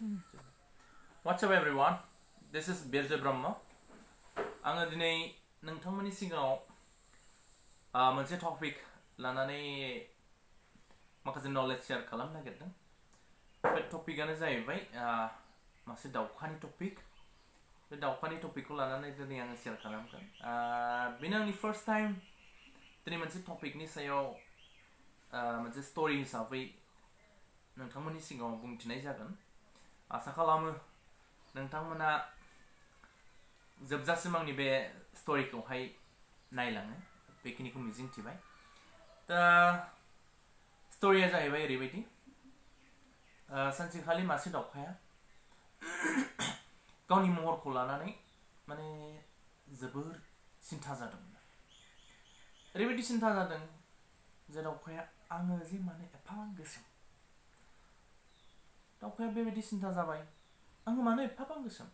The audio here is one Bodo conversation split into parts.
What's up everyone? This is Birja Brahma. आङो दिनै नोंथांमोननि सिगाङाव मोनसे टपिक लानानै माखासे नलेज शेयार खालामनो नागिरदों। बे टपिकआनो जाहैबाय मासे दावखानि टपिक। बे दावखानि टपिकखौ लानानै दिनै आङो शेयार खालामगोन। बेनो आंनि फार्स्ट टाइम दिनै मोनसे टपिकनि सायाव मोनसे स्ट'रि हिसाबै नोंथांमोननि सिगाङाव बुंथिनाय जागोन। आसा खालामो नोंथांमोना जोबजासिम आंनि बे स्ट'रिखौहाय नायलाङो बेखिनिखौ मिजिंथिबाय। दा स्ट'रिया जाहैबाय ओरैबायदि सानसेखालि मासे दावखाया गावनि महरखौ लानानै माने जोबोर सिन्था जादोंमोन। ओरैबायदि सिन्था जादों जे दावखाया आङो जे माने एफाबां गोसोम। दावखाया बेबायदि सिन्था जाबाय आङो मानो एफाबां गोसोम।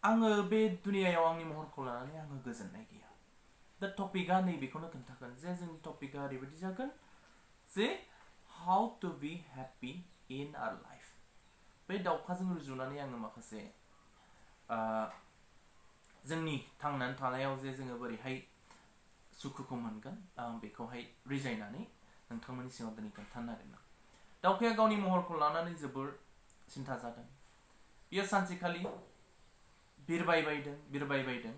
आङो बे दुनियायाव आंनि महरखौ लानानै आङो गोजोननाय गैया। दा टपिकआ नैबेखौनो खोन्थागोन जे जोंनि टपिकआ ओरैबायदि जागोन जे how to be happy in our life. बे दावखाजों रुजुनानै आङो माखासे जोंनि थांनानै थानायाव जे जोङो बोरैहाय सुखुखौ मोनगोन आं बेखौहाय रिजायनानै नोंथांमोननि सिगाङाव दिनै खोन्थानो नागिरदों। दावखाया गावनि महरखौ लानानै जोबोर सिन्था जादों। बियो सानसेखालि बिरबायबायदों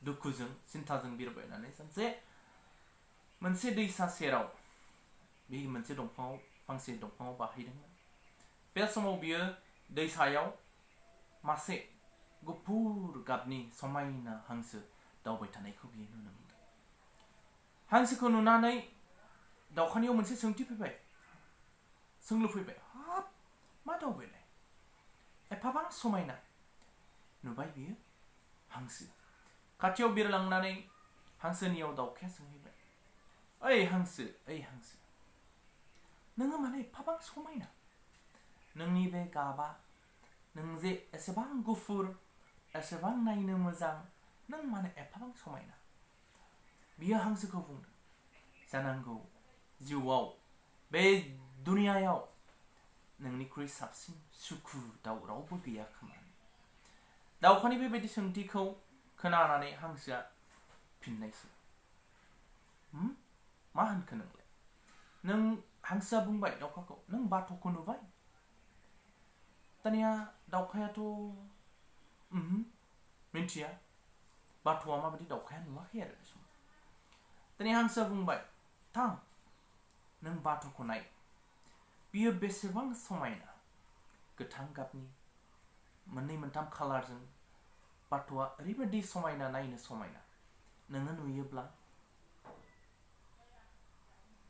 दुखुजों सिन्थाजों बिरबायनानै मोनसे दैसा सेराव बे मोनसे फांसे दंफाङाव बाहैदोंमोन। बे समाव बियो दैसायाव मासे गुफुर गाबनि समायना हांसो दावबाय थानायखौ बियो नुनो मोनदों। हांसोखौ नुनानै दावखानियाव मोनसे सोंलु फैबाय, हाब मा दावबायनाय एफाबां समायना नुबाय बियो हांसो। खाथियाव बिरलांनानै हांसोनियाव दावखाया सोंहैबाय, ओइ हांसो नोङो माने एफाबां समायना, नोंनि बे गाबा, नों जे एसेबां गुफुर, एसेबां नायनो मोजां, नों माने एफाबां समायना। बियो हांसोखौ बुंदों, जानांगौ जिउआव बे दुनियायाव नोंनिख्रुइ साबसिन सुखु रावबो गैया खोमा। दावखानि बेबायदि सोंथिखौ खोनानानै हांसोआ फिननायसै, मा होनखो नोंलाय? नों हांसोआ बुंबाय दावखाखौ, नों बाथ'खौ नुबाय? दानिया दावखायाथ' मिन्थिया बाथ'आ माबायदि, दावखाया नुवाखै आरो बे समाव। दानिया हांसोआ बुंबाय, थां नों बाथ'खौ नाय, बियो बेसेबां समायना, गोथां गाबनि मोननै मोनथाम खालारजों बाथ'आ ओरैबायदि समायना, नायनो समायना, नोङो नुयोब्ला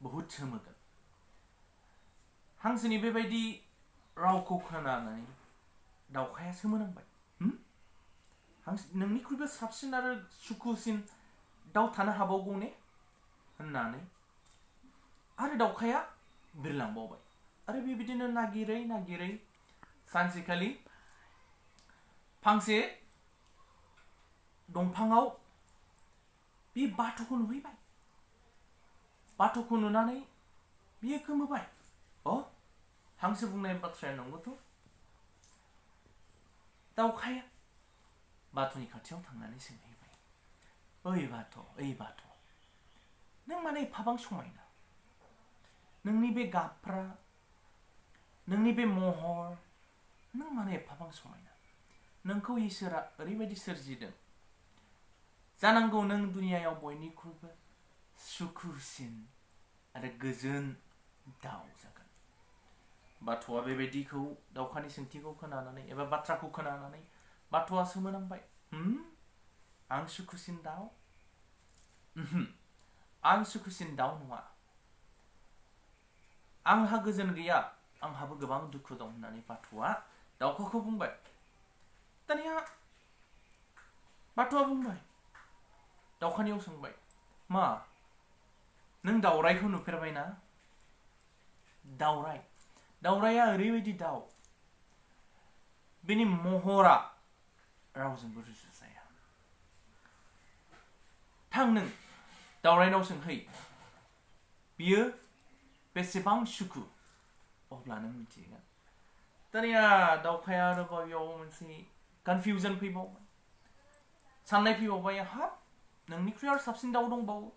बहुद सोमोगोन। हांसोनि बेबायदि रावखौ खोनानानै दावखाया सोमोनांबाय, नोंनिख्रुइबो साबसिन आरो सुखुसिन दाउ थानो हाबावगौ ने होननानै आरो दावखाया बिरलांबावबाय। आरो बेबायदिनो नागिरै सानसेखालि फांसे दंफाङाव बे बाथ'खौ नुहैबाय। बाथ'खौ नुनानै बियो गोमोबाय, हांसो बुंनाय बाथ्राया नंगौथ'। दावखाया बाथ'नि खाथियाव थांनानै सोंहैबाय, ओइ बाथ', नों माने एफाबां समायना, नोंनि बे गाबफ्रा, नोंनि बे महर, नों माने एफाबां समायना, नोंखौ इसोरा ओरैबायदि सोरजिदों, जानांगौ नों दुनियायाव बयनिख्रुइबो सुखुसिन आरो गोजोन दाउ जागोन। बाथ'आ बेबायदिखौ दावखानि सोंथिखौ खोनानानै एबा बाथ्राखौ खोनानानै बाथ'आ सोमोनांबाय, आं सुखुसिन दाउ? आं सुखुसिन दाउ नङा, आंहा गोजोन गैया, आंहाबो गोबां दुखु दं होननानै बाथ'आ दावखाखौ बुंबाय। दानिया बाथ'आ बुंबाय, दावखानियाव सोंबाय, मा नों दावरायखौ नुफेरबायना? दावराया ओरैबायदि दाउ, बेनि महरा रावजोंबो रुजुजाया। थां नों दावरायनाव सोंहै, बियो बेसेबां सुखु, अब्ला नों मिथिगोन दानिया दावखाया आरोबाव बेयाव मोनसे कनफिउजन फैबावबाय साननाय फैबावबाय हाब नोंनिख्रुइ आरो साबसिन दाउ दंबावो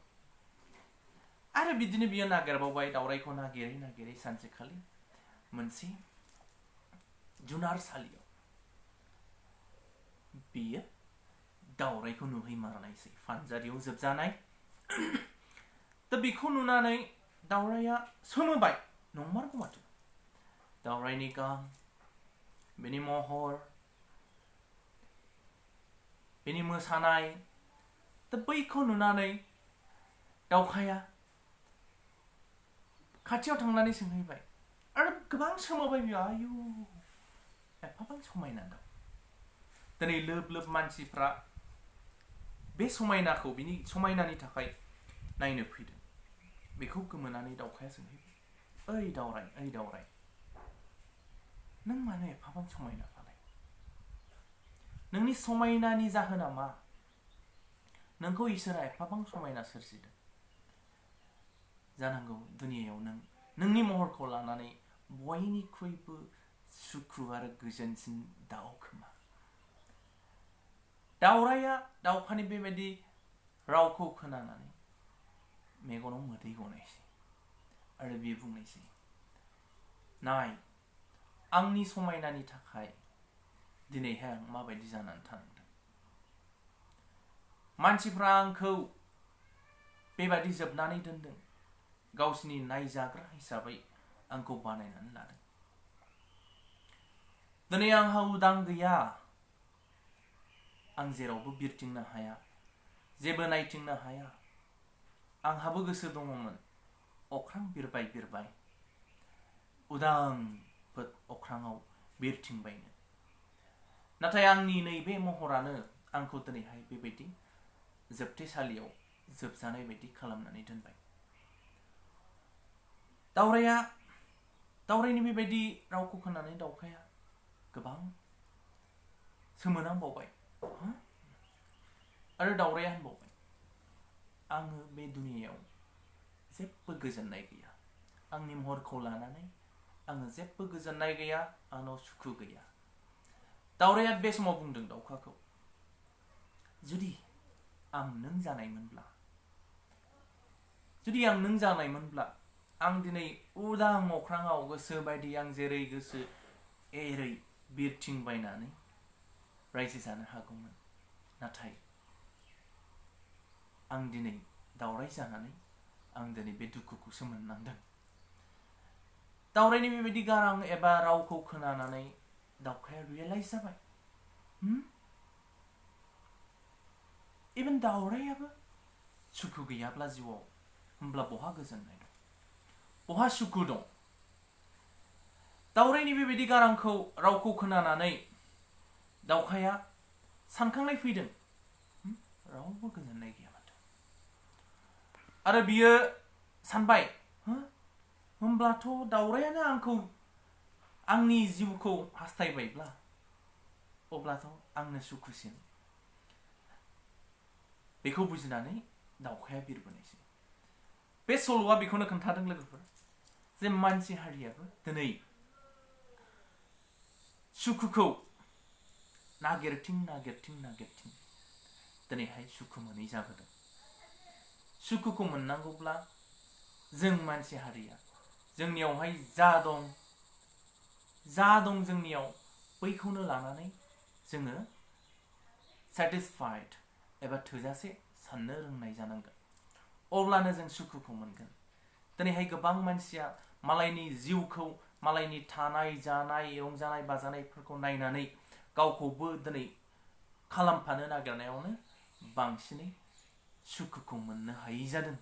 आरो बिदिनो बियो नागिरबावबाय दावरायखौ नागिरै सानसेखालि मोनसे जुनारसालियाव बियो दावरायखौ नुहैमारनायसै फानजारियाव जोबजानाय दा बेखौ नुनानै दावराया सोमोबाय नंमारगौ माथो दावरायनि गां बेनि महर बेनि मोसानाय दा बैखौ नुनानै दावखाया खाथियाव थांनानै सोंहैबाय आरो गोबां सोमोबाय बियो आयु एफाबां समायना दाउ दिनै लोब लोब मानसिफ्रा बे समायनाखौ बिनि समायनानि थाखाय नायनो फैदों बेखौ गोमोनानै दावखाया सोंहैबाय ओइ दावराय नों मानो एफाबां समायना फालाय नोंनि समायनानि जाहोना मा नोंखौ इसोरा एफाबां समायना सोरजिदों जानांगौ दुनियायाव नोंनि महरखौ लानानै बयनिख्रुइबो सुखु आरो गोजोनसिन दाउ खोमा दावराया दावखानि बेबायदि रावखौ खोनानानै मेगनाव मोदै गनायसै आरो बियो बुंनायसै नाय आंनि समायनानि थाखाय दिनैहाय आं माबायदि जानानै थानांदों मानसिफ्रा आंखौ बेबायदि जोबनानै दोनदों गावसिनि नायजाग्रा हिसाबै आंखौ बानायनानै लादों दिनै आंहा उदां गैया आं जेरावबो बिरथिंनो हाया जेबो नायथिंनो हाया आंहाबो गोसो दङमोन अख्रां बिरबाय उदां अख्राङाव बिरथिंबायनो नाथाय आंनि नैबे महरानो आंखौ दिनैहाय बेबायदि जोबथेसालियाव जोबजानाय बायदि खालामनानै दोनबाय दावरायनि बेबायदि रावखौ खोनानै दावखाया गोबां सोमोनांबावबाय आरो दावराया होनबावबाय आङो बे दुनियायाव जेबो गोजोननाय गैया आंनि महरखौ लानानै आङो जेबो गोजोननाय गैया आंनाव सुखु गैया दावराया बे समाव बुंदों दावखाखौ जुदि आं नों जानायमोनब्ला आं दिनै उदां अख्राङाव गोसो बायदि आं जेरै गोसो एरै बिरथिंबायनानै रायजो जानो हागौमोन नाथाय आं दिनै दावराय जानानै आं दिनै बे दुखुखौसो मोननांदों दावरायनि बेबायदि गारां एबा रावखौ खोनानानै दावखाया रियेलाइज जाबाय इभेन दावरायाबो सुखु गैयाब्ला जिउआव होमब्ला बहा गोजोननाय दं बहा सुखु दं दावरायनि बेबायदि रावखौ खोनानानै दावखाया सानखांनाय फैदों रावबो गोजोननाय गैया माथो आरो बियो सानबाय होमब्लाथ' दावरायानो आंनि जिउखौ हास्थायबायब्ला अब्लाथ' आंनो सुखुसिन बेखौ बुजिनानै दावखाया बिरबोनायसै बे सल'आ बेखौनो खोन्थादों लोगोफोर जे मानसि हारियाबो दिनै सुखुखौ नागिरथिं दिनैहाय सुखु मोनै जाबोदों सुखुखौ मोननांगौब्ला जों मानसि हारिया जोंनियावहाय जा दं जोंनियाव बैखौनो लानानै जोङो सेटिसफाइड एबा थोजासे साननो रोंनाय जानांगोन अब्लानो जों सुखुखौ मोनगोन दिनैहाय गोबां मानसिया मालायनि जिउखौ मालायनि थानाय जानाय रंजानाय बाजानायफोरखौ नायनानै गावखौबो दिनै खालामफानो नागिरनायावनो बांसिनै सुखुखौ मोननो हायै जादों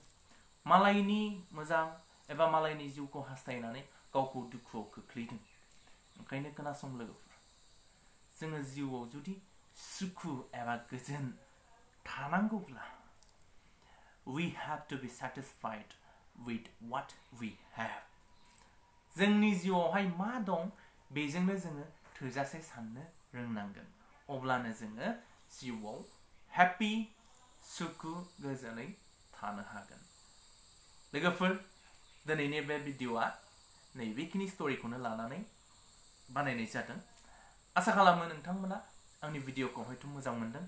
मालायनि मोजां एबा मालायनि जिउखौ हास्थायनानै गावखौ दुखुआव खोख्लैदों ओंखायनो खोनासं लोगोफोर जोङो जिउआव जुदि सुखु एबा गोजोन थानांगौब्ला we have to be satisfied with what we have जोंनि जिउआवहाय मा दं बेजोंनो जोङो थोजासे साननो रोंनांगोन अब्लानो जोङो जिउआव हेपि सुखु गोजोनै थानो हागोन लोगोफोर दिनैनि बे भिडिअ'आ नैबेखिनि स्ट'रिखौनो लानानै बानायनाय जादों आसा खालामो नोंथांमोना आंनि भिडिअखौ हयथ' मोजां मोनदों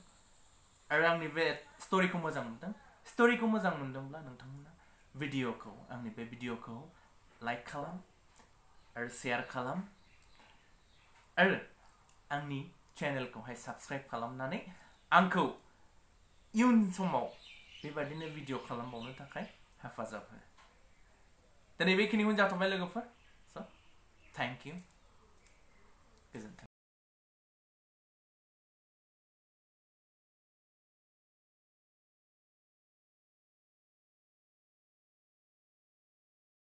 आरो आंनि बे स्ट'रिखौ मोजां मोनदों स्ट'रिखौ मोजां मोनदोंब्ला नोंथांमोना आंनि बे भिडिअखौ लाइक खालाम आरो शेयार खालाम आरो आंनि चेनेलखौहाय साबस्क्राइब खालामनानै आंखौ इयुन समाव बेबादिनो भिडिअ खालामबावनो थाखाय हेफाजाब हो दिनै बेखिनिखौनो जाथ'बाय लोगोफोर स' थेंक इउ गोजोन्थों